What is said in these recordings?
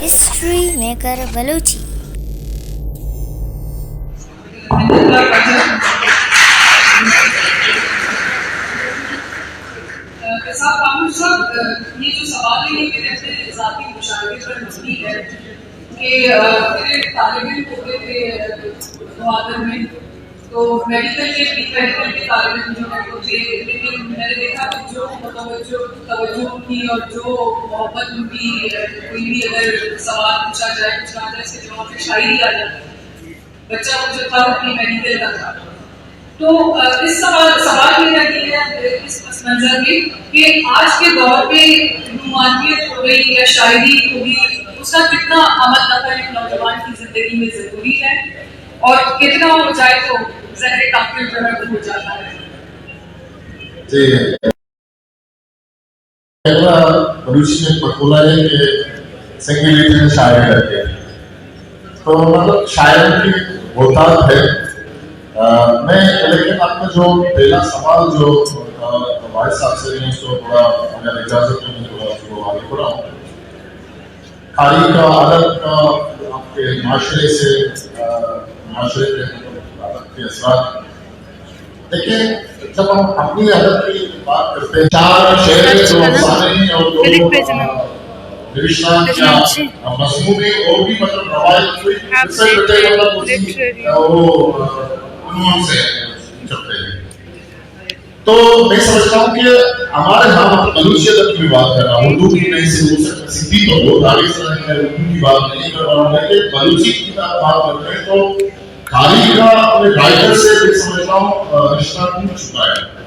History maker Balochi. صاحب، عامر صاحب، یہ جو سوال ہے، یہ میرے اپنے ذاتی مشاہدے پر مبنی ہے کہ، آ، میرے طالب علم ہوتے تھے، آ، گوادر میں، تو میڈیکل کے، میڈیکل کے طالب علم جو ہے وہ تھے، لیکن میں نے دیکھا کہ جو متوجہ، توجہ ان کی اور جو محبت ان کی، آ، کوئی بھی اگر سوال پوچھا جائے، کچھ کہا جائے، اس کے جواب میں شاعری آ جاتی۔ بچہ وہ جو تھا، وہ پری میڈیکل کا تھا۔ تو، آ، اس سوال، سوال میرا یہ ہے، اس پس منظر میں کہ آج کے دور میں رومانیت ہو گئی یا شاعری ہو گئی، اس کا کتنا عمل دخل ایک نوجوان کی زندگی میں ضروری ہے اور کتنا ہو جائے تو زہر کافر جو ہے وہ ہو جاتا ہے؟ جی۔ پہلا بلوچی میں ایک مقولہ ہے کہ سنگی میٹھے میں شاعری لگے۔ تو مطلب شاعری کی بہتات ہے۔ آ، میں، لیکن آپ نے جو پہلا سوال جو، آ، واحد صاحب سے نے، اس کو تھوڑا اگر اجازت ہو میں تھوڑا اس کو آگے بڑھاؤں۔ قاری کا، ادب کا آپ کے معاشرے سے، آ، معاشرے کے ادب کے اثرات۔ دیکھیں، جب ہم اپنی ادب کی بات کرتے ہیں، چار شعر، دو افسانے اور دو، آ، نوشتہ یا مضمون اور بھی مطلب روایت کوئی قصے کٹے مطلب اسی، آ، وہ، آ، عنوان سے چھپتے ہیں۔ تو میں سمجھتا ہوں کہ ہمارے ہاں، مطلب، بلوچی ادب کی میں بات کر رہا ہوں، اردو کی نہیں، سندھی تو بہت آگے سے ہے، اردو کی بات نہیں کر رہا ہوں، لیکن بلوچی کی اگر بات کرتے ہیں تو قاری کا اپنے رائٹر سے، میں سمجھتا ہوں، آ، رشتہ ٹوٹ چکا ہے۔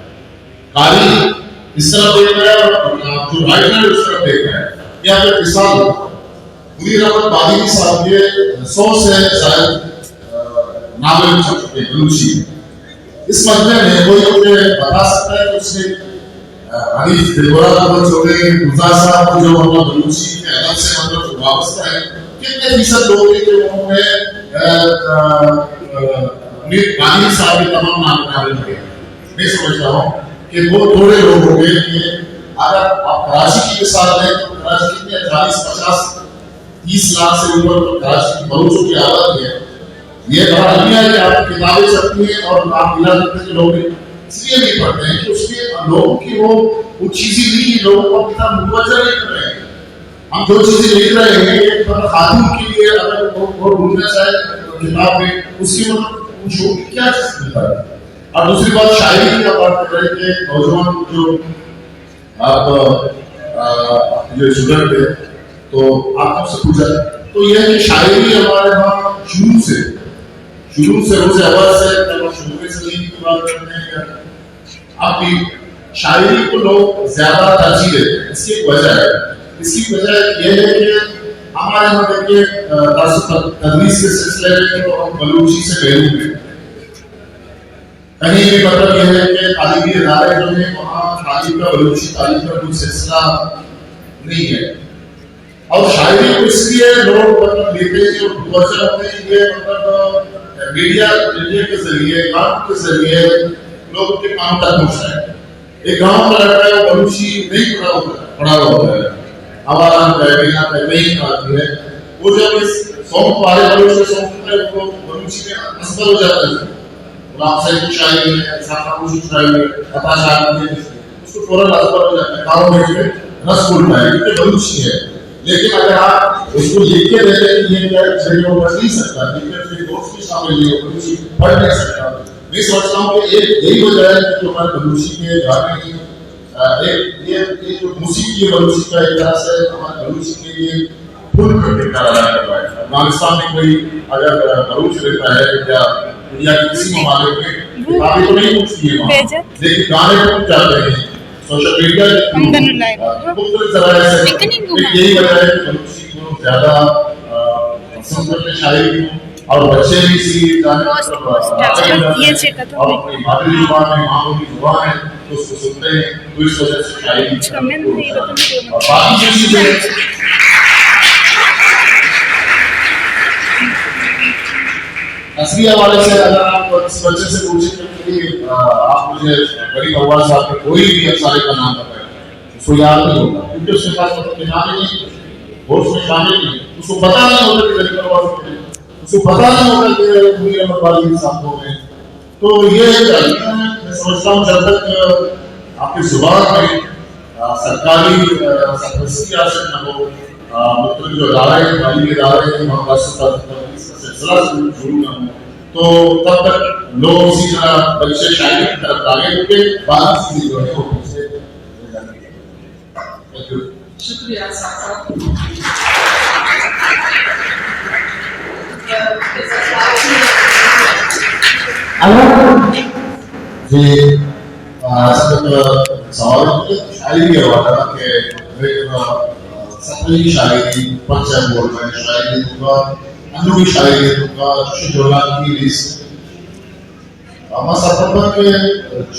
قاری اس طرف دیکھ رہا ہے اور جو رائٹر ہے اس طرف دیکھ رہا ہے۔ یہ آپ ایک مثال ہو۔ منیر احمد بادینی صاحب کے سو سے زائد، آ، ناول چھپ چکے ہیں بلوچی میں۔ اس مجمع میں کوئی مجھے بتا سکتا ہے کہ اس نے، آ، حنیف دلبرا کو چھوڑے، گلزار صاحب کو، جو ہمارا بلوچی کے ادب سے مطلب وابستہ ہے، کتنے فیصد لوگ ہیں جو انہوں نے، آ، آ، آ، منیر بادینی صاحب کے تمام نام، ناول پڑھے؟ میں سمجھتا ہوں کہ وہ تھوڑے لوگ ہوں گے کہ اگر آپ کراچی کی مثال لیں تو کراچی کے چالیس پچاس تیس لاکھ سے اوپر کراچی کی بلوچوں کی آبادی ہے۔ یہ بڑا المیہ ہے کہ آپ کی کتابیں چھپتی ہیں اور آپ ملا کرتے ہیں کہ لوگ اس لیے نہیں پڑھتے ہیں کہ اس کے لوگوں کی وہ، وہ چیزیں نہیں، لوگوں کو اپنی طرف متوجہ نہیں کر رہے ہیں۔ ہم جو چیزیں لکھ رہے ہیں، ایک مطلب خاتون کے لیے اگر وہ، وہ ڈھونڈنا چاہے تو کتاب میں اس کی مطلب وہ شعور کی کیا چیز ملتا ہے۔ اور دوسری بات، شاعری کی آپ بات کر رہے ہیں کہ نوجوان جو آپ، آ، جو اسٹوڈنٹ ہے، تو آپ ہم سے پوچھا، تو یہ ہے کہ شاعری ہمارے ہاں شروع سے، شروع سے، روز اول سے، جب ہم شروع سے نہیں کی بات کرتے ہیں، اب بھی شاعری کو لوگ زیادہ ترجیح دیتے ہیں۔ اس کی ایک وجہ ہے، اس کی وجہ یہ ہے کہ ہمارے یہاں دیکھیے، آ، درس و تد-، تدریس کے سلسلے میں تو ہم بلوچی سے محروم ہیں۔ کہیں بھی مطلب یہ ہے کہ تعلیمی ادارے جو ہیں، وہاں تعلیم کا، بلوچی تعلیم کا کوئی سلسلہ نہیں ہے۔ اور شاعری کو اس لیے لوگ مطلب لیتے ہیں اور متوجہ ہوتے ہیں، یہ مطلب میڈیا، میڈیا کے ذریعے، گانوں کے ذریعے لوگ ان کے کام تک پہنچتا ہے۔ ایک گاؤں کا لڑکا ہے، وہ بلوچی نہیں پڑھا ہوتا، پڑھا ہوتا ہے، آواران کا ہے، بیگاں کا ہے، کہیں کا بھی ہے، وہ جب اس سانگ کو آرے بلوچ کے سانگ سنتا ہے، وہ بلوچی میں ازبر ہو جاتا ہے۔ غلام حسین کی شاعری ہے، اسحاق خاموشی کی شاعری ہے، عطا شاد کی ہے، اس کو فوراً ازبر ہو جاتا ہے، کانوں میں اس میں رس گھلتا ہے، کیونکہ بلوچی ہے۔ لیکن اگر آپ اس کو لکھ کے دیتے کہ یہ کیا ہے، اس میں وہ پڑھ نہیں سکتا، کیونکہ اس میں نوٹس بھی شامل نہیں ہے، بلوچی پڑھ نہیں سکتا۔ میں سمجھتا ہوں کہ ایک یہی وجہ ہے کہ جو ہمارے بلوچی کے گانے ہیں، آ، ایک، یہ، یہ جو موسیقی ہے بلوچی کا، ایک طرح سے ہمارے بلوچی کے لیے پل پر کردار ادا کر رہا ہے۔ افغانستان میں کوئی اگر، آ، بلوچ رہتا ہے یا دنیا کے کسی ممالک میں، کتابیں تو نہیں پہنچتی ہیں وہاں، لیکن گانے پہنچ جاتے ہیں سوشل میڈیا کے تھرو، آ، مختلف ذرائع سے۔ یہی وجہ ہے کہ بلوچی کو زیادہ، آ، پسند کرتے ہیں شاعری کو۔ اور بچے بھی اسی جانب، اور اپنی مادری زبان میں، ماں بولی زبان ہے، تو اس کو سنتے ہیں، تو اس وجہ سے شاعری اور باقی جو چیزیں، نثری حوالے سے اگر آپ کسی بچے سے پوچھیں کہ، آ، آپ مجھے غریب عواد صاحب کے کوئی بھی افسانے کا نام بتائیں، اس کو یاد نہیں ہوگا، کیونکہ اس کے پاس مطلب کتابیں نہیں، وہ اس میں شامل نہیں۔ اس کو پتہ نہیں ہوتا کہ غریب نواز کون ہے، اس کو پتہ نہیں ہوتا کہ میر احمد والی صاحب کون ہے۔ تو یہ ایک طریقہ ہے، میں سمجھتا ہوں جب تک آپ کی زبان میں، آ، سرکاری، آ، سرپرستی حاصل نہ ہو، آ، مختلف جو ادارے ہیں، تعلیمی ادارے ہیں، وہاں درس و تدریس کا سلسلہ شروع، شروع نہ ہو، تو تب تک لوگ اسی طرح بچے شاعری کی طرف جائیں، کیونکہ باقی چیزیں جو ہے وہ پیچھے رہ جاتی ہیں۔ Thank you۔ شکریہ صاحب۔ جی، آ، سب سوال کہ شاعری کے حوالے کہ ایک، آ، سطحی شاعری، پرچہ بول رہے ہیں، شاعری دوں گا، انوی شاعری دوں گا، شجولا کی لسٹ۔ ہما سفر پر کہ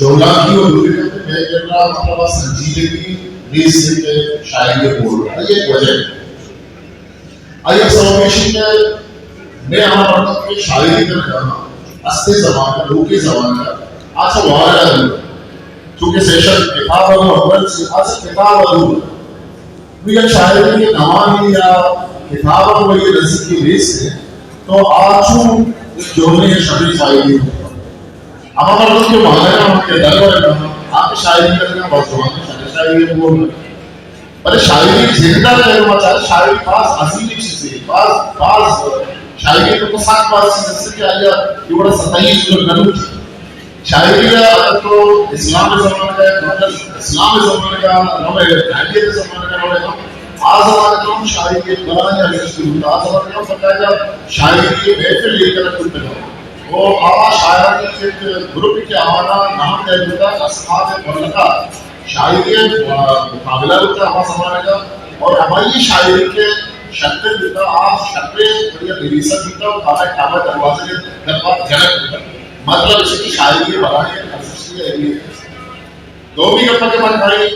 جولاکی و دوری کرتے، میں کہنا مطلب سنجیدگی ریس سے کہ شاعری کے بول رہا ہے، یہ وجہ ہے۔ آئی ایک سماپیشن میں، میں ہمارا مطلب کہ شاعری کا کہنا، استے زمانہ، لوکی زمانہ، آج وارا ہے۔ چونکہ سیشن کتاب اور اول سے، آج کتاب اور نوں یک شاعری کے نوانی یا کتاب ء وئی رسی کے ریس ء تو آ چو جوڑنے شبی شاعری۔ ہما مردم کہ مانا ہم کہ در ور آ شاعری کرنا بس جوان شاعری شاعری بول۔ بلے شاعری زندہ کرنا چاہے، شاعری پاس عظیم چیزیں، پاس، پاس شاعری کو سات پاس چیز ہے کہ آیا یہ بڑا سطحی جو نہ شاعری ء اگر تو اسلام ء زمانگ ء، مطلب اسلام ء زمانگ ء، روے جاہلیت ء زمانگ ء، روے ہم آ زمانگ ء ہم شاعری ء بلاہیں ارزشت بوتگ۔ آ زمانگ ء ہم باقاعدہ شاعری ء محفل لیکہ کنگ بوتگ۔ او آ شاعرانی یک گروپے کہ آواناں نام دئیگ بوتگ اصحاب ملکہ، شاعری ء مقابلہ بوتگ ہما زمانگ ء، اور ہمائی شاعری کہ شکل بوتگ، آ شکل بڑی نویسگ بوتگ و کاغذ کاغذ دروازگ ء در پا جنگ بوتگ۔ مطلب ایش کہ شاعری ء بلاہیں ارزشتے ء اہمیت است۔ دومی گپ کہ من کائیں،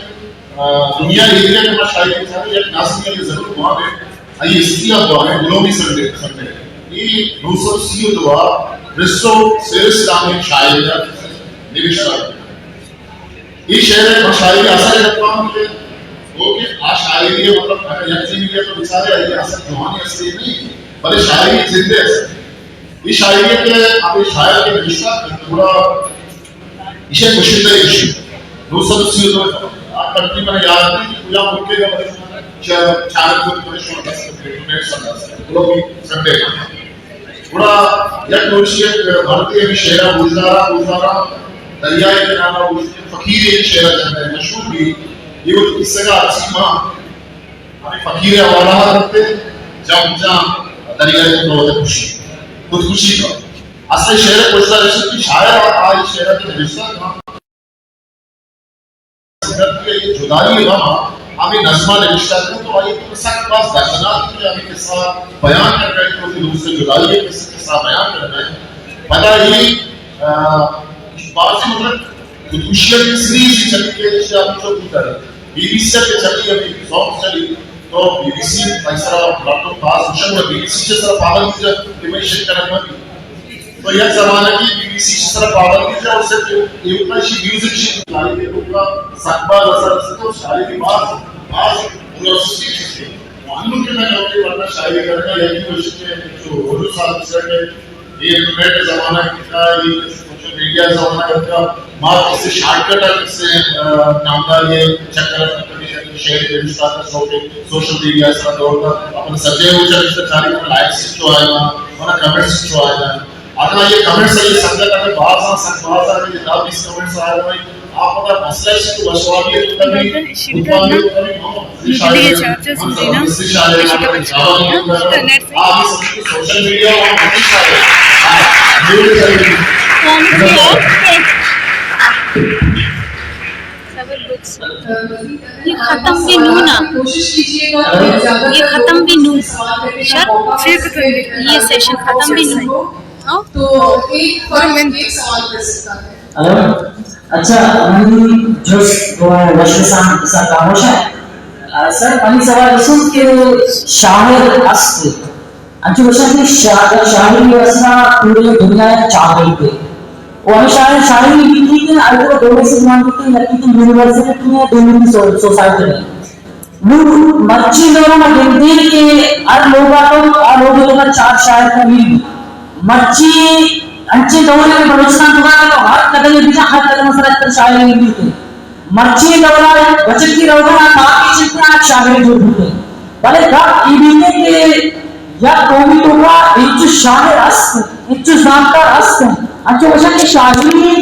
آ، دنیا ایریا کہ ما شاعری بچاریں، یک ناظمی ء ضرور وانیں، آئی ہستی ء وانیں، گلومی سنڈے، سنڈے۔ اے نو سد سی و دو ء کرسٹو سیرس نامیں شاعرے ء نبشتہ۔ اے شعر ء من شاعری اثر ء گپ کناں کہ گوں کہ آ شاعری ء مطلب اگر یک چیزے ء تو بچارے، آئی ء اثر جوانی اثرے نہ انت، بلے شاعری زندے اثر۔ اے شاعری ء کہ ہمے شاعر کہ نبشتہ کنت، گڑا ایشی ء گشندہ ایشی نو سد سی و دو ء آ کنٹری من یاد نہیں کہ کجا ملک ء، بلے چار، چار کت بلے شما دست کت، انٹرنیٹ سر دست کت، گلومی سنڈے۔ گڑا یک روچے یک مردے ہمے شعر ء گوشدارا، گوشدارا دریائے کنارا گوشت، فقیرے شعر ء جنگ ء مشہور بی، یہ وہ قصہ کا اچھی ماں ہمیں فقیر ء حوالہ کرتے، جم جم دریائے تو خودکشی، خودکشی کا۔ اصل شعر ء گوشدار ایشی کہ شاعر آ شعر ء نوشتہ کا سنگت کہ یہ جدائی غم ہمیں نظمہ نوشتہ کرے تو آئی تو سخت باز دردناک کہ ہمیں قصہ بیان کر رہے تو دوست جدائی قصہ، قصہ بیان کر رہے۔ پدا یہ، آ، بعضی مطلب خودکشی کی سیریز ہی چلی کہ اس سے آپ کو بی بی سی کے چلی، ابھی سانگ چلی تو بی بی سی پیسہ مردم باز مشن بی بی سی سے سر پابند کہ میں شکر تو یک زمانگے بی بی سی چہ سرا پابندی جا، اور صرف ایوکا شی میوزک شی لائیو ایوکا سک باز اثر است، اور شاعری باز، باز مناسب چیز ہے۔ معلوم کہ میں لوگوں ورنہ شاعری کرنا یہی کوشش ہے کہ جو اردو صاحب سے کہ یہ انٹرنیٹ زمانہ کا، یہ سوشل میڈیا زمانہ کا، ما کسے شارٹ کٹ ہے، کسے، آ، نامدار یہ چکر ہے، کبھی شعر نوشتہ کا شوق ہے، سوشل میڈیا سرا دور کا، اپن سجے ہو چکر چاری لائک سے جو آئے نا، اور کمنٹ سے جو آئے نا، اگاں یہ کمنٹس ء سنگت ء باز آں، سک باز آں، کہ دہ بیست کمنٹس آ رہے ہیں، آپ کا مسئلہ ہے کہ وشوابی ہے، تو کبھی، بجلی چارجز ملے نا، بجلی چارجز ملے نا، تو نیٹ سے۔ آپ اس کی سوشل میڈیا اور ملٹی شاعر۔ کون سی ہے؟ یہ ختم بھی نو نا۔ یہ ختم بھی نو۔ شر؟ یہ سیشن ختم بھی نو۔ ہاں؟ تو ایک فرد ایک سوال کر سکتا ہے۔ ہلو؟ اچھا، منی جست وشوسان سر خاموش ہے۔ آ، سر، منی سوال اس ہے کہ شاعر است۔ انچو گوشاں کہ شاعر، شاعری اصلا پوری دنیا ء چاگرد ہے۔ و ہمیں شاعر، شاعری لکھتی کہ آئی کو دونوں سے مان لیتے ہیں، لکھتی کہ یونیورسٹی میں، دونوں کی سو-، سوسائٹی میں۔ نوں مرچی دور ءَ ما گندیں کہ ہر لوگ ءَ تو آ لوگ ءِ تو چار شاعر تو مل۔ مرچی انچیں دور ءَ کہ بلوچستان تو تو ہر قدم ءَ بجا ہر قدم ءَ سرا شاعر مل۔ مرچی دور ءَ بچکی روگ ءَ تاکہ چنتنا شاعر جوڑ بوتے۔ بلے گپ ای بیتے کہ یک قومی تو کا انچو شاعر است، انچو زانتکار است، انچو وشا کہ شاعری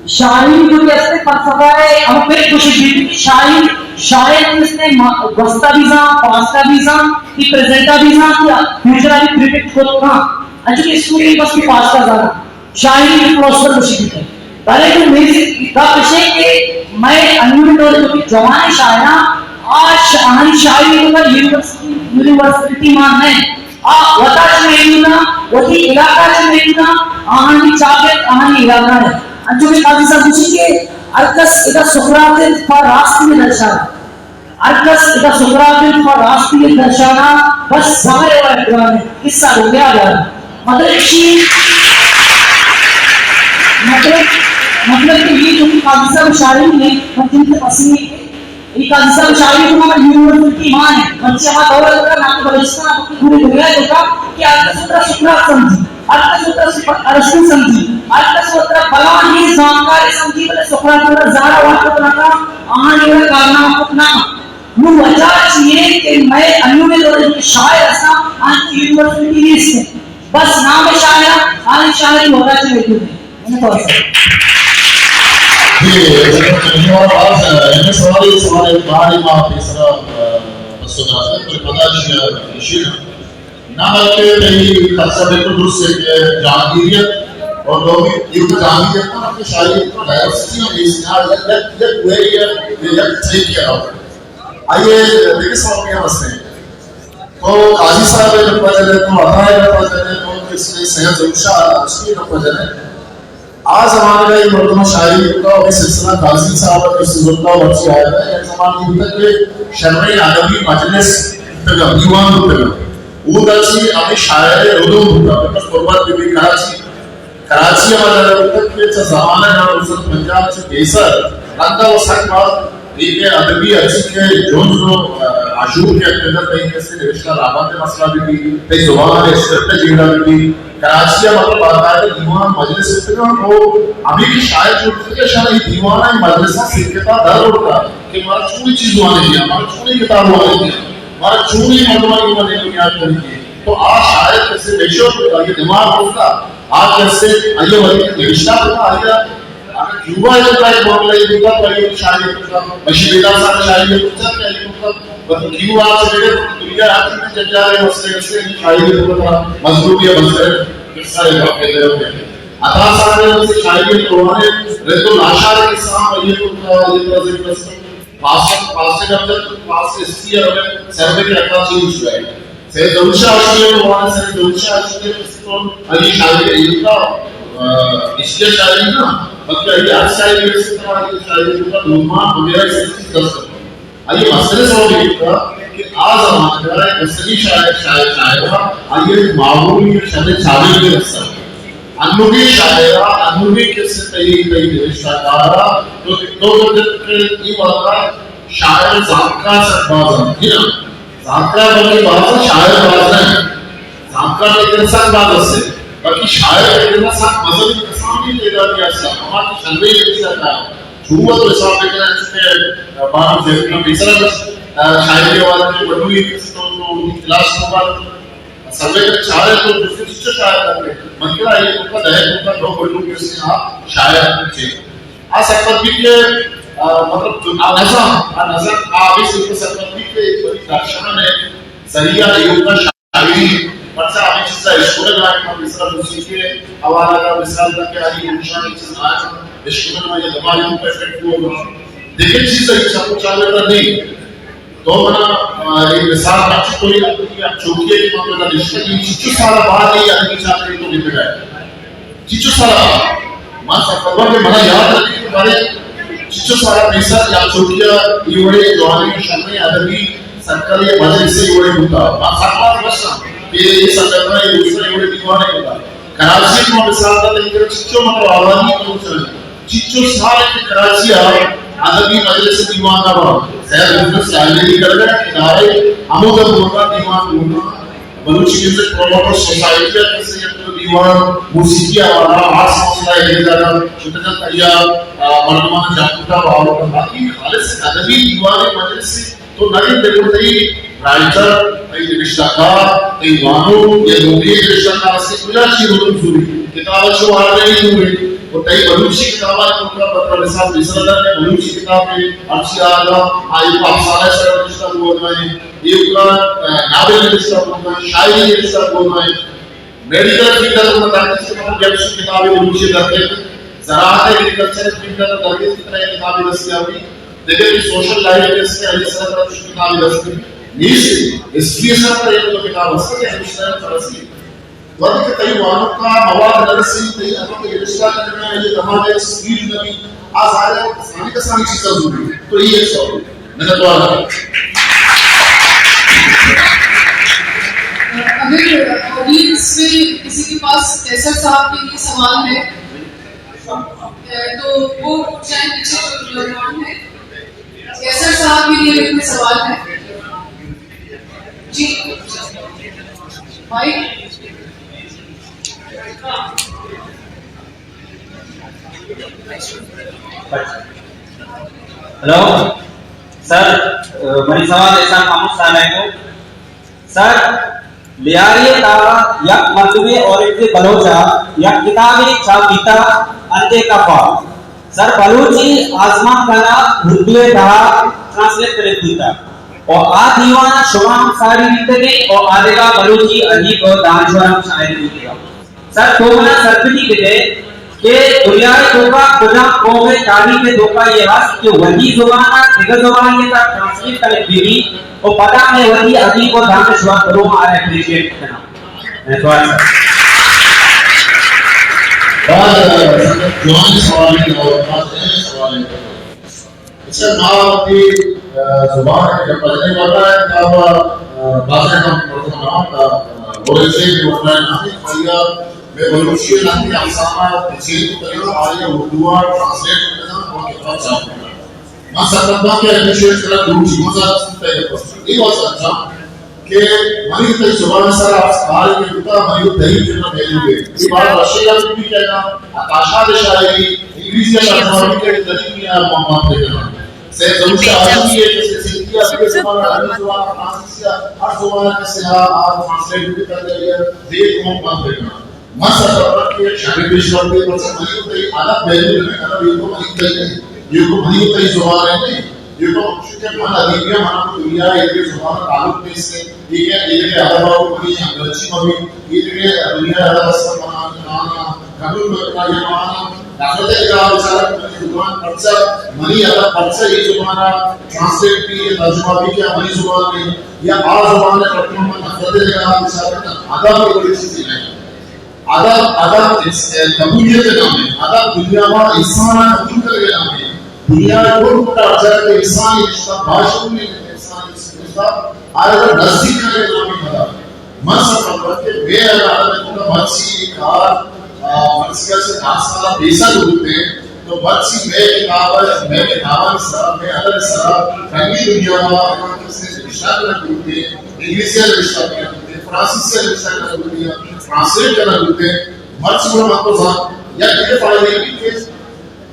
شاعری جو کہ است فلسفہ ہے، ہم پھر کوشش بیتی کہ شاعر، شاعر اس نے ما-، گوستا بھی زان، پاستا بھی زان، کہ پریزنٹا بھی زان، کہ فیوچرا بھی پریڈکٹ کو کھاں۔ اچھا، کہ اسٹوڈنٹ بس کہ پاستا زانا، شاعری بھی فلسفہ کوشش بیتی۔ بلے جو میری گپ اش کہ میں انور دور جو کہ جوان شاعراں، آج آہانی شاعری کو یونیورسٹی، یونیورسٹی مان نہیں۔ آ وتا چہ میدان ءَ، وتی علاقہ چہ میدان ءَ، آہانی چاگرد، آہانی علاقہ ءَ۔ انچو کہ قاضی صاحب گوشی کہ ہر کس ادا سقراط انت پہ راستی ءِ درشان ءَ۔ ہر کس ادا سقراط انت پہ راستی ءِ درشان ءَ، بس زہر ءِ ورگ گران انت، قصہ گوں بیا گران۔ مطلب چی؟ مطلب، مطلب کہ یہ جو کہ قاضی صاحب شاعری نے، من جن سے پسند ہے کہ اے قاضی صاحب شاعری تو ہمارا یونیورسٹی مان ہے، بچے ہمارا دور ہے، نہ تو بلوچستان، نہ تو پوری دنیا ہے، جو کہ ہر کس اترا سقراط سمجھی، ہر کس اترا سقراط ارسطو سمجھی، ہر کس اترا بلاہیں زانتکارے سمجھی، بلے سقراط اترا زہر ءِ ورگ نہ کاں، آہاں اترا کارنامہ کت نہ کاں۔ نوں وجہ چی ہے کہ میں انو میں دور جو شاعر ہستاں، آہاں یونیورسٹی نیست ہے۔ بس نام شاعر، آہاں شاعری وتا چی ہے۔ جی، جناب، باز اہم سوالے، سوالے بارے ما پیسرا، آ، پسو داتگ، پر پدا چیا شیر۔ نہ بلکہ تئی خدشہ بالکل درست ہے کہ جہانگیریت اور دومی ایک جہانگیریت کا کہ شاعری کا ڈائیورسٹی اور اس کا یک، یک، یک ویری ہے، یک طریقے ہے۔ آئیے، دیکھیں سوال کیا مسئلے ہیں۔ تو قاضی صاحب ءِ گپ ءَ جنیں، تو عطا ءِ گپ ءَ جنیں، تو اس نے سید ظہور شاہ، اس کی گپ ءَ جنیں۔ آ زمانگ ءَ اے مردم شاعری بوتا، اور اے سلسلہ قاضی صاحب ءَ اس زمانگ ءَ مرچی آیا تھا، یک زمانگے بوتا کہ شریں ادبی مجلس بوتگا، دیوان بوتگا۔ اودا چی ہمیں شاعر ردوم بوتا، بس قربت بی بی کراچی کراچی ءَ ما جاگہ بوتگ کہ چہ زمانگ ءَ نوزدہ سد پنجاہ چہ پیسر رندا و سک باز دیمے ادبی ہرچی کہ جنز و، آ، آشوب کہ اتکگ ات، تئی کسے نبشتہ راہبند ءِ مسئلہ بہ بیت، تئی زبان ءِ اسکرپٹ ءِ جیڑہ بہ بیت، کراچی ءَ مطلب باقاعدہ دیوان مجلس اتکگ ات و ہمے کہ شاعر جوڑ بوتگ ات، اشاں اے دیوان ءَ، مجلس ءَ سنگت ءَ در برتگ کہ مارا چونیں چیز وانگ ءَ، مارا چونیں کتاب وانگ ءَ، مارا چونیں مردمانی گوما نگونیات کنگ ءَ۔ تو آ شاعر کسے میچور بوتگ، آئی ءِ دماغ بوتگ، آ کسے آئی ءَ وتی نبشتہ کتگ، آئی ءَ اگر کیوبا ءَ کتگ، ایک معاملہ یہ بوتگ، تو آئی ءَ شاعری کتگ، بشیر بیدار صاحب ءَ شاعری کتگ کہ آئی ءَ کتگ، بلکہ کیوبا سے بغیر دنیا ہر چیز جنجال ہے، مسئلے، مسئلے، شاعری کتگ، مظلوم یا مسئلے، قصہ ہے، واقعہ ہے۔ عطا صاحب نے اسے شاعری کے قرآن رد و لاشار کے ساتھ آئی ءَ کتگ، یہ طرح سے فاسٹ، فاسٹ کا جب فاسٹ ہسٹری ہے، سروے کے انداز سے ہی ہوا ہے۔ سید ظہور شاہ آشوبی ءِ تو وانگ، سید ظہور شاہ آشوبی ءِ تو آئی شاعری ءِ ایوکا، آ، اشیا شاعری نہ، بلکہ آئی ہر شاعری ءِ سرا، آئی شاعری ءِ توکا دودمان وغیرہ سب چیز دست کپت۔ آئی مسئلہ سوال ایوکا کہ آ زمانگ ءَ یک مستری شاعر، شاعر، شاعر ءَ آئی ءَ معمولی شریں چاگرد ءَ رسگ۔ انوگیں شاعر ءَ، انوگیں کسے تئی، تئی نبشتہ کار ءَ، تو، تو، تو، تو، اے وہد ءَ شاعر زانتکار سک باز انت، جی نا؟ زانتکار بلکہ باز انت، شاعر باز نہ انت۔ زانتکار تئی کرا سک باز است، بلکہ شاعر تئی کرا سک مزنیں کسانیں تعدادے است۔ ہما کہ شریں نبشتہ کار، چو وت حساب بکنئے، چونکہ بانک زیتون پیسرا، آ، شاعری حوالہ کہ بلوی کس تو، تو کلاس نمبر سروے ءَ چارے تو دوسرے چیز شاعر کرتے۔ من کرا یہ تو کا دہ تو کا دو بلو کس نے آ شاعر کرتے۔ آ سرپد بیت کہ، آ، مطلب، جو آ نظم، آ نظم، آ بھی سرپد بیت کہ ایک بڑی درشان ہے، ذریعہ ایوکا شاعری، پرچا ہمیں چیزا اشکول ءَ کہ ہم مثال موسیقی ءِ حوالہ کا مثال تک کہ آئی انشاء چیز آج اشکول ءَ یہ دماغی پرفیکٹ ہوا۔ دیکھیں چیز ہے، سب کچھ آگے نہیں۔ تو منا، آ، ایک مثال بخش تو یہ، یہ چوکی ہے کہ من پہلا نشتہ کی چچو سارا بعد یہ آدمی چاہتے تو لکھ گئے۔ چچو سارا، ما سفر کے منا یاد رکھے کہ ہمارے چچو سارا پیسہ یا چوکیا یہ بڑے جوانی شمع ادبی سرکل یا مجلس سے یہ بڑے ہوتا۔ ما سفر بس کہ یہ سنگتنا یہ دوسرا یہ بڑے دیوانے ہوتا۔ کراچی کو مثال کا لے کر چچو مطلب آبادی کو چلے۔ چچو سال کہ کراچی آ، ادبی مجلس دیوان ءَ سید حسن ساحلی کرگا ادارہ ہمود بورڈا دیوان بورڈا بلوچی میوزک پروموٹر سوسائٹی ءَ کسے یک دیوان، موسیقی ءِ حوالہ، آرٹس ءِ حوالہ، اے جاگہ شتگاں تیا، آ، مردمان جاگتا و آوردن، باقی خالص ادبی دیوان مجلس تو نہ گندے، گڑا تئی رائٹر، تئی نبشتہ کار، تئی وانوک یا نوکیں نبشتہ کار است، کجا چی مطلوب زوری؟ کتاب چو آرڈر نہیں زوری؟ و تئی بلوچی کتاب ءَ تو کا پتہ مثال پیسر در بلوچی کتاب میں ہر چی آرڈر، آئی کو افسانہ سر نبشتہ ہوا ہے، ایوکا، آ، ناول نبشتہ بوگ ءَ، شاعری نبشتہ بوگ ءَ، میڈیکل فیلڈ ءَ تو دانش کے مطلب جب سے کتابیں بلوچی درکیت، زراعت ایگریکلچر فیلڈ ءَ تو درکیت کتابیں دستیابی، دگہ کہ سوشل لائف کے سے علی سر پر کتابیں دستیابی نیست، ہسٹری سر پر ایک دو کتاب است کہ ہمیشہ فرسی۔ وقت کہ تئی وانوکا مواد نرسی، تئی ادب کے نبشتہ کرنا ہے، یہ تمام ایک سپیڈ نبی، آ ظاہر ہے، آسانی کا سانی چیز ضروری ہے۔ تو یہ ایک سوال ہے۔ منتوار۔ اگر آڈینس میں کسی کے پاس قیصر صاحب کے لیے سوال ہے، تو وہ جائیں پیچھے، جو نوجوان ہے، قیصر صاحب کے لیے کوئی سوال ہے؟ جی بھائی۔ ہیلو سر، منی سوال احسان محمود صاحب ءَ کو۔ سر، لیاری ءِ تہا یک مردمے اورنگزیب بلوچ ءَ یک کتابے چھاپ بیتا، اندے کپ ءَ۔ سر، بلوچی آزمانکانہ اردو ءِ تہا ٹرانسلیٹ کنگ بوتا۔ و آ دیوان ءَ شما ہم ساری بیتگے و آ دگہ بلوچی ادیب و دانشور ہم شاہد بیتگا۔ سر، تو منا سرپدی بدے کہ دنیا ءِ توکا کجام قوم ءِ تاریخ ءِ توکا یہ ہست کہ وتی زبان ءَ دگہ زبان ءِ تہا ٹرانسلیٹ کنگ بہ بی و پدا مئے وتی ادیب و دانشور دروم آرا اپریشیٹ کناں۔ مئے سوال سر۔ باز جوان سوال ہے اور باز اہم سوال ہے۔ اچھا، ما وتی، آ، زبان ءَ جب پجنے والا ہے، تب، آ، بازیں ہم مردم نام کا، آ، بولے سے بھی ورنہ نام ہے، آیا میں بلوچی نام کی افسانہ چیز کرنا، آیا اردو ٹرانسلیٹ کرنا اور کتاب چھاپ کرنا۔ ما سرپد باں کہ اپریشیٹ کرا دو چیزوں کا سنتا ہے، یہ بات اچھا۔ کہ منی تئی زبان ءِ سرا کارے کہ بوتا، منی تئی کرا ویلیو ہے۔ یہ بات رشیا بھی کہنا، ہتاشا دے شاعری، انگریزی ءَ ترجمہ بھی کہنا، دنی دنیا ءَ ماں بات کہنا۔ سید ظہور شاہ عاشقی ہے کہ سید سیدی ءَ اپنی زبان ءَ، عربی زبان ءَ، فرانسیسی ءَ، ہر زبان ءَ کسے آ، آ ٹرانسلیٹ بھی کر دے، دے قوم بات کہنا۔ من سرپد کہ یک شریں پیش رفتے، پرچا منی و تئی ادب ویلیو نہ، ادب ایوک منی تئی نہ، ایوک منی و تئی زبان ءِ نہ، ایوک چونکہ من ادیبے آں، من دنیا ءِ ایدگہ زبان ءَ تعلق نیست، ایدگہ، ایدگہ ادب ءَ منی ہمگرنچی مہ بیت، ایدگہ دنیا ءِ ادب ءِ سرا من، من قبول مہ کناں یا من نفرت ءِ نگاہ ءَ بچاراں کہ منی زبان پرچا، منی ادب پرچا اے زبان ءَ ٹرانسلیٹ بی یا ترجمہ بی کہ منی زبان ءِ یا آ زبان ءِ، پرچا من نفرت ءِ نگاہ ءَ بچاراں۔ ادب ایوک چیزے نہ۔ ادب، ادب اس-، قبولیت ءِ نام ہے۔ ادب دنیا ءَ انسان ءَ قبول کنگ ءِ نام ہے۔ دنیا ءِ کل کٹا جا کہ انسانی رشتہ، باشعوری انسانی رشتہ، آئی ءَ نزدیک کنگ ءِ نام ہے ادب۔ من سرپد کہ مئے اگر ادب ءِ توکا مرچی کار، آ، مرچی ءَ چہ دہ سال پیسر بوتے، تو مرچی مئے کتاب ءَ، مئے کتابانی سرا، مئے ادب ءِ سرا، رنگی دنیا ءَ، کسے نبشتہ کنگ بوتے، انگلیسی ءَ نبشتہ کنگ بوتے، فرانسیسی ءَ نبشتہ کنگ بوتے، ٹرانسلیٹ کنگ بوتے، مرچی گڑا من تو زان، یک دگہ فائدہ ای کہ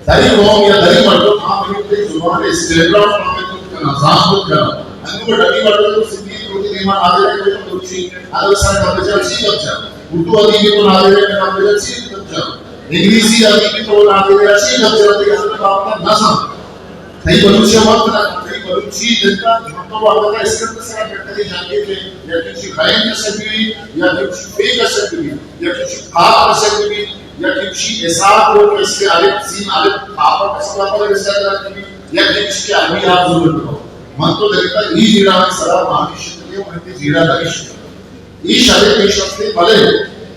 دری قوم یا دری مردم آ منی تئی زبان ءِ اسٹینڈرڈ فارم ءَ کت کناں، زانت کت کناں۔ انگو کہ ڈگی مردم تو سندھی ءَ وتی دیما نادرہ ءَ بلوچی ادب ءِ سرا گپ جا، چی گپ جا؟ اردو ادیب ءَ تو نادرہ ءَ گپ جا، چی گپ جا؟ انگلیسی ادیب ءَ تو نادرہ ءَ چی گپ جا؟ تئی ادب ءِ بابت ءَ نہ زانت۔ تئی بلوچی ءَ وت نہ، تئی بلوچی دنتا جھمکا و ادب ءِ اسکت ءِ سرا کٹگے جنگے کہ یا کسی غیر کسے بھی، یا کسی فیک کسے بھی، یا کسی خاک کسے بھی، یا کسی حساب کو کسے الف سین الف خاک کسے پر رسالہ بھی، یا کسی کے ابھی آپ ضرور کرو۔ من تو دیکھتا ای جیڑہ میں سرا مانی شکلی ہوں، کہ جیڑہ نہیں شکلی۔ ای شرے پیش رفتے بلے،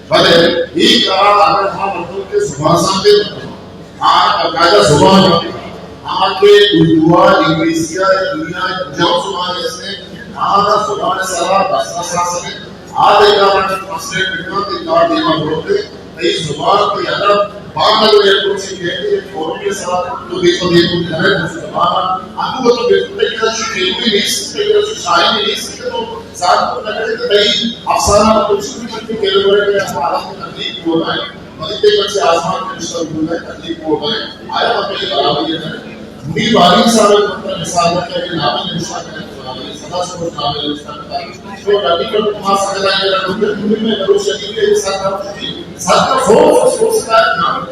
بلے، ای کارا اگر ہم مردم کے زبان سامنے آ باقاعدہ زبان، آ کہ اردو ءَ، انگریزی ءَ، دنیا ءِ کجام زبان است، آ زبان ءِ سرا بس اساس ہے۔ آ دگہ ٹرانسلیٹ بکن، تئی کار دیما بروتے، تئی زبان، تئی ادب، باندا لوگ یک روچے کہ یک فورم ءِ سرا تو بے تو دے تو نہ رہے تو زبان، آ تو تو بے تو تئی کرا چی کیلوے نیست، تئی کرا چی شاعری نیست کہ تو زان تو نہ کرے کہ تئی افسانہ تو چی بھی چیز کیلوے کہ ہم عالم تکلیف ہو رہا ہے، مدد کے بچے آسمان کے رشتہ ہو رہا ہے، تکلیف ہو رہا ہے، آیا ہم کہیں برابری ہے۔ منیر باری صاحب ءِ مثال ہے کہ ناول نوشتہ کرنے والا، سدا سوچ ناول نوشتہ کرتا ہے۔ تو ربی کا ما سکتا ہے کہ ربی میں بلوچ شدید کے ساتھ، ساتھ کا فورس، فورس کا نام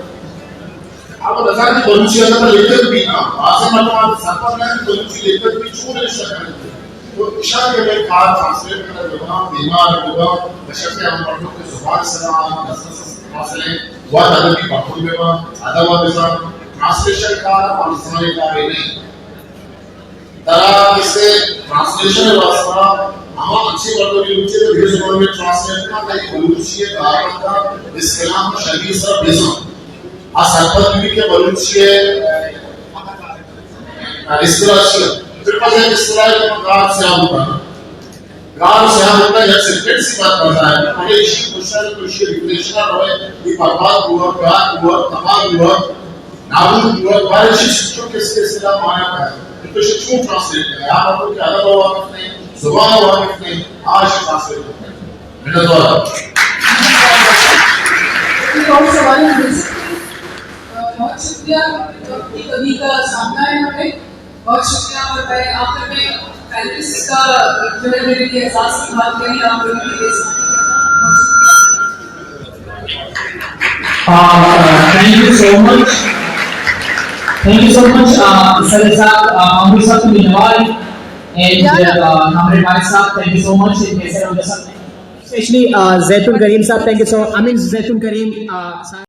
اب نظر کی بلوچی اگر لیکھک بھی نا، واضح مطلب سفر میں بلوچی لیکھک بھی چھوڑ نہیں سکتے۔ تو اشارے میں کار ٹرانسلیٹ کرنا، زبان، بیمار، لوگا، بشرطے ہم پڑھوں کہ زبان سلام، دس دس فاصلے، وقت ادبی پڑھوں میں، ادب و نظام، ٹرانسلیشن کار، پاکستانی کار نہیں۔ ترا کسے ٹرانسلیشن ءِ واسطہ ہما اچھی مردم کی روچے تو دیر زبان میں ٹرانسلیٹ کرنا، تاکہ بلوچی ءِ کارمند ءَ اصطلاح و شبیہ سر بزن۔ آ سرپد بھی کہ بلوچی ءِ اصطلاح چی ہے۔ پھر پس ایک اصطلاح ہے کہ گار سیاہ ہوتا ہے۔ گار سیاہ ہوتا ہے، یک سیکنڈ سی بات بتا ہے۔ پہلے اسی کوشش، تو اسی ریپوٹیشن روئے، یہ برباد ہوا، گار ہوا، تباہ ہوا۔ نابود بوگ، بارے چیز چون کس کے سلام آیا ہے۔ تو اسے چون ٹرانسلیٹ کرے؟ آپ لوگ کے ادب واقف نہیں، زبان واقف نہیں، آج ٹرانسلیٹ کرتے ہیں۔ منت وار۔ ایک اور سوال ہم دے سکتے ہیں۔ بہت شکریہ، وقت کی کمی کا سامنا ہے ہمیں۔ بہت شکریہ۔ اور میں آخر میں پینلسٹ کا جو ہے، میرے لیے احساس کی بات کہی، آپ لوگوں کے لیے سامنے کرنا۔ بہت شکریہ۔ Uh, uh, thank you so much. Thank you so much, uh, Saleh sahab, uh, Mahmood sahab, to the Nawal, and, uh, Kamran Bhai sahab, thank you so much, and Kaisar Hamza sahab. Especially, uh, Zaitun Karim sahab, thank you so much. I mean, Zaitun Karim, uh, sahab.